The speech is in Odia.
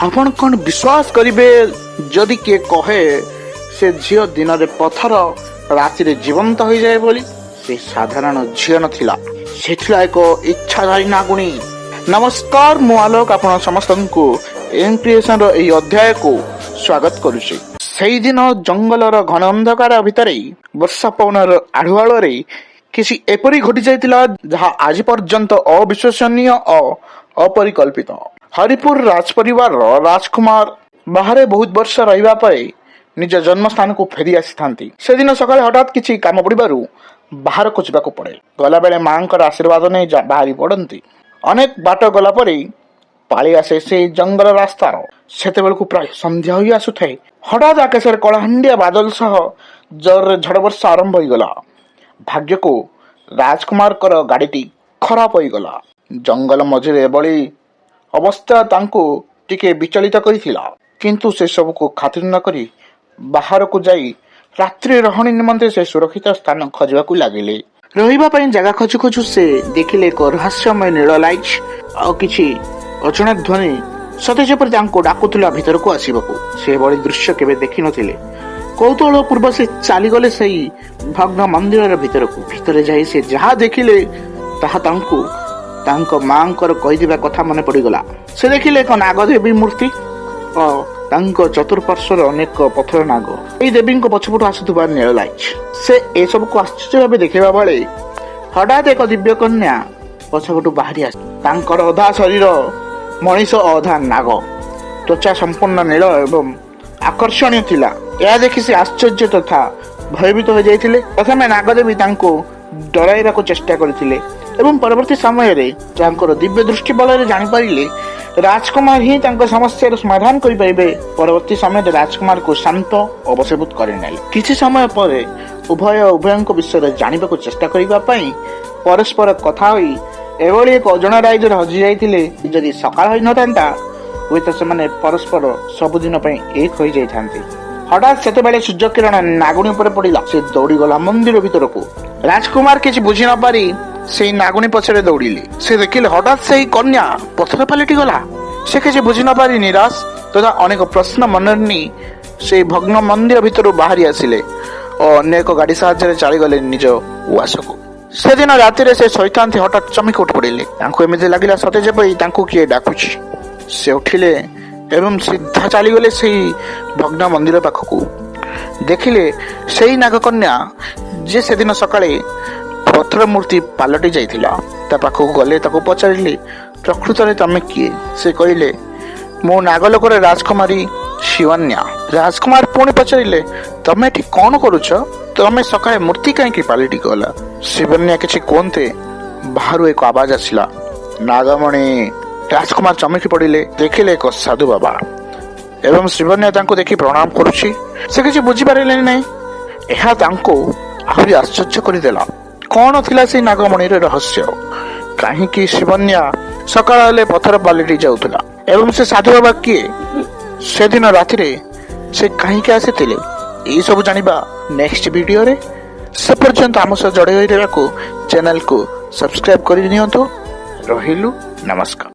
ଆପଣ କ'ଣ ବିଶ୍ୱାସ କରିବେ ଯଦି କିଏ କହେ ସେ ଝିଅ ଦିନରେ ପଥର, ରାତିରେ ଜୀବନ୍ତ ହୋଇଯାଏ ବୋଲି? ସେ ସାଧାରଣ ଝିଅ ନଥିଲା, ସେ ଥିଲା ଏକ ଇଚ୍ଛାଧାରୀ ନାଗୁଣୀ। ନମସ୍କାର, ମୁଁ ଆଲୋକ, ଆପଣ ସମସ୍ତଙ୍କୁ ଏମ୍ କ୍ରିଏସନର ଏହି ଅଧ୍ୟାୟକୁ ସ୍ୱାଗତ କରୁଛି। ସେଇଦିନ ଜଙ୍ଗଲର ଘନ ଅନ୍ଧକାର ଭିତରେ, ବର୍ଷା ପବନର ଆଢୁଆଳରେ କିଛି ଏପରି ଘଟି ଯାଇଥିଲା, ଯାହା ଆଜି ପର୍ଯ୍ୟନ୍ତ ଅବିଶ୍ୱସନୀୟ ଓ ଅପରିକଳ୍ପିତ। ହରିପୁର ରାଜପରିବାରର ରାଜକୁମାର ବାହାରେ ବହୁତ ବର୍ଷ ରହିବା ପରେ ନିଜ ଜନ୍ମସ୍ଥାନକୁ ଫେରି ଆସିଥାନ୍ତି। ସେଦିନ ସକାଳେ ହଠାତ୍ କିଛି କାମ ପଡ଼ିବାରୁ ବାହାରକୁ ଯିବାକୁ ପଡ଼େ। ଗଲାବେଳେ ମାଙ୍କର ଆଶୀର୍ବାଦ ନେଇ ବାହାରି ପଡ଼ନ୍ତି। ଅନେକ ବାଟ ଗଲା ପରେ ପାଳି ଆସେ ସେଇ ଜଙ୍ଗଲ ରାସ୍ତାର। ସେତେବେଳକୁ ପ୍ରାୟ ସନ୍ଧ୍ୟା ହୋଇ ଆସୁଥାଏ। ହଠାତ୍ ଆକାଶରେ କଳାହାଣ୍ଡିଆ ବାଦଲ ସହ ଜୋରରେ ଝଡ଼ ବର୍ଷା ଆରମ୍ଭ ହୋଇଗଲା। ଭାଗ୍ୟକୁ ରାଜକୁମାରଙ୍କର ଗାଡ଼ିଟି ଖରାପ ହୋଇଗଲା। ଜଙ୍ଗଲ ମଝିରେ ଏଭଳି ଅବସ୍ଥା ତାଙ୍କୁ ଟିକେ ବିଚଳିତ କରିଥିଲା। କିନ୍ତୁ ସେସବୁକୁ ଖାତିର ନ କରି ବାହାରକୁ ଯାଇ ରାତ୍ରି ରହଣି ନିମନ୍ତେ ସେ ସୁରକ୍ଷିତ ସ୍ଥାନ ଖୋଜିବାକୁ ଲାଗିଲେ। ରହିବା ପାଇଁ ଜାଗା ଖୋଜୁ ଖୋଜୁ ସେ ଦେଖିଲେ ଏକ ରହସ୍ୟମୟ ନୀଳ ଲାଇଟ୍ ଆଉ କିଛି ଅଜଣା ଧ୍ୱନି, ସତେ ଯେପରି ତାଙ୍କୁ ଡାକୁଥିଲା ଭିତରକୁ ଆସିବାକୁ। ସେଭଳି ଦୃଶ୍ୟ କେବେ ଦେଖିନଥିଲେ। କୌତୂହଳ ପୂର୍ବ ସେ ଚାଲିଗଲେ ସେଇ ଭଗ୍ନ ମନ୍ଦିରର ଭିତରକୁ। ଭିତରେ ଯାଇ ସେ ଯାହା ଦେଖିଲେ, ତାହା ତାଙ୍କୁ ତାଙ୍କ ମାଙ୍କର କହିଥିବା କଥା ମନେ ପଡ଼ିଗଲା। ସେ ଦେଖିଲେ ଏକ ନାଗଦେବୀ ମୂର୍ତ୍ତି ଓ ତାଙ୍କ ଚତୁଃପାର୍ଶ୍ୱରେ ଅନେକ ପଥର ନାଗ, ଏଇ ଦେବୀଙ୍କ ପଛପଟୁ ଆସୁଥିବା ନୀଳ ଲାଇଟ୍। ସେ ଏସବୁକୁ ଆଶ୍ଚର୍ଯ୍ୟ ଭାବେ ଦେଖିବା ବେଳେ ହଠାତ୍ ଏକ ଦିବ୍ୟ କନ୍ୟା ପଛପଟୁ ବାହାରି ଆସି, ତାଙ୍କର ଅଧା ଶରୀର ମଣିଷ ଓ ଅଧା ନାଗ, ତ୍ୱଚା ସମ୍ପୂର୍ଣ୍ଣ ନୀଳ ଏବଂ ଆକର୍ଷଣୀୟ ଥିଲା। ଏହା ଦେଖି ସେ ଆଶ୍ଚର୍ଯ୍ୟ ତଥା ଭୟଭୀତ ହୋଇଯାଇଥିଲେ। ପ୍ରଥମେ ନାଗଦେବୀ ତାଙ୍କୁ ଡରାଇବାକୁ ଚେଷ୍ଟା କରିଥିଲେ ଏବଂ ପରବର୍ତ୍ତୀ ସମୟରେ ତାଙ୍କର ଦିବ୍ୟ ଦୃଷ୍ଟି ବଳରେ ଜାଣିପାରିଲେ ରାଜକୁମାର ହିଁ ତାଙ୍କ ସମସ୍ୟାର ସମାଧାନ କରିପାରିବେ। ପରବର୍ତ୍ତୀ ସମୟରେ ରାଜକୁମାରକୁ ଶାନ୍ତ ଓ ବଶୀଭୂତ କରିନେଲେ। କିଛି ସମୟ ପରେ ଉଭୟ ଉଭୟଙ୍କ ବିଷୟରେ ଜାଣିବାକୁ ଚେଷ୍ଟା କରିବା ପାଇଁ ପରସ୍ପର କଥା ହୋଇ ଏଭଳି ଏକ ଅଜଣା ରାଇଜରେ ହଜି ଯାଇଥିଲେ। ଯଦି ସକାଳ ହୋଇନଥାନ୍ତା, ହୁଏତ ସେମାନେ ପରସ୍ପର ସବୁଦିନ ପାଇଁ ଏକ ହୋଇଯାଇଥାନ୍ତେ। ହଠାତ୍ ସେତେବେଳେ ସୂର୍ଯ୍ୟ କିରଣ ନାଗୁଣୀ ଉପରେ ପଡ଼ିଲା। ସେ ଦୌଡ଼ିଗଲା ମନ୍ଦିର ଭିତରକୁ। ରାଜକୁମାର କିଛି ବୁଝି ନ ପାରି ସେଇ ନାଗୁଣୀ ପଛରେ ଦୌଡ଼ିଲେ। ସେ ଦେଖିଲେ, ହଠାତ୍ ସେଇ କନ୍ୟା ପଥର ପାଲଟି ଗଲା। ସେ କିଛି ବୁଝି ନ ପାରି ନିରାଶ ତଥା ଅନେକ ପ୍ରଶ୍ନ ମନରେ ନେଇ ସେଇ ଭଗ୍ନ ମନ୍ଦିର ଭିତରୁ ବାହାରି ଆସିଲେ ଓ ଅନ୍ୟ ଏକ ଗାଡ଼ି ସାହାଯ୍ୟରେ ଚାଲିଗଲେ ନିଜ ଉଆସକୁ। ସେଦିନ ରାତିରେ ସେ ଶୋଇଥାନ୍ତି, ହଠାତ୍ ଚମକି ଉଠି ପଡ଼ିଲେ। ତାଙ୍କୁ ଏମିତି ଲାଗିଲା, ସତେ ଯେପରି ତାଙ୍କୁ କିଏ ଡାକୁଛି। ସେ ଉଠିଲେ ଏବଂ ସିଧା ଚାଲିଗଲେ ସେଇ ଭଗ୍ନ ମନ୍ଦିର ପାଖକୁ। ଦେଖିଲେ, ସେଇ ନାଗକନ୍ୟା, ଯେ ସେଦିନ ସକାଳେ ପଥର ମୂର୍ତ୍ତି ପାଲଟି ଯାଇଥିଲା। ତା ପାଖକୁ ଗଲେ, ତାକୁ ପଚାରିଲେ, "ପ୍ରକୃତରେ ତମେ କିଏ?" ସେ କହିଲେ, "ମୁଁ ନାଗଲୋକର ରାଜକୁମାରୀ ଶିବନ୍ୟା।" ରାଜକୁମାର ପୁଣି ପଚାରିଲେ, "ତମେ ଏଠି କଣ କରୁଛ? ତମେ ସକାଳେ ମୂର୍ତ୍ତି କାହିଁକି ପାଲଟି ଗଲା?" ଶିବନ୍ୟା କିଛି କୁହନ୍ତେ ବାହାରୁ ଏକ ଆବାଜ ଆସିଲା, "ନାଗମଣି!" ରାଜକୁମାର ଚମକି ପଡ଼ିଲେ। ଦେଖିଲେ ଏକ ସାଧୁ ବାବା ଏବଂ ଶିବନ୍ୟା ତାଙ୍କୁ ଦେଖି ପ୍ରଣାମ କରୁଛି। ସେ କିଛି ବୁଝିପାରିଲେ ନାହିଁ। ଏହା ତାଙ୍କୁ ଆହୁରି ଆଶ୍ଚର୍ଯ୍ୟ କରିଦେଲା। କଣ ଥିଲା ସେଇ ନାଗମଣିର ରହସ୍ୟ? କାହିଁକି ଶିବନ୍ୟା ସକାଳ ହେଲେ ପଥର ପାଲଟି ଯାଉଥିଲା ଏବଂ ସେ ସାଧୁ ବାବା କିଏ? ସେଦିନ ରାତିରେ ସେ କାହିଁକି ଆସିଥିଲେ? ଏଇସବୁ ଜାଣିବା ନେକ୍ସଟ ଭିଡ଼ିଓରେ। ସେ ପର୍ଯ୍ୟନ୍ତ ଆମ ସହ ଜଡ଼େଇ ହୋଇ ରହିବାକୁ ଚ୍ୟାନେଲକୁ ସବସ୍କ୍ରାଇବ କରି ନିଅନ୍ତୁ। ରହିଲୁ, ନମସ୍କାର।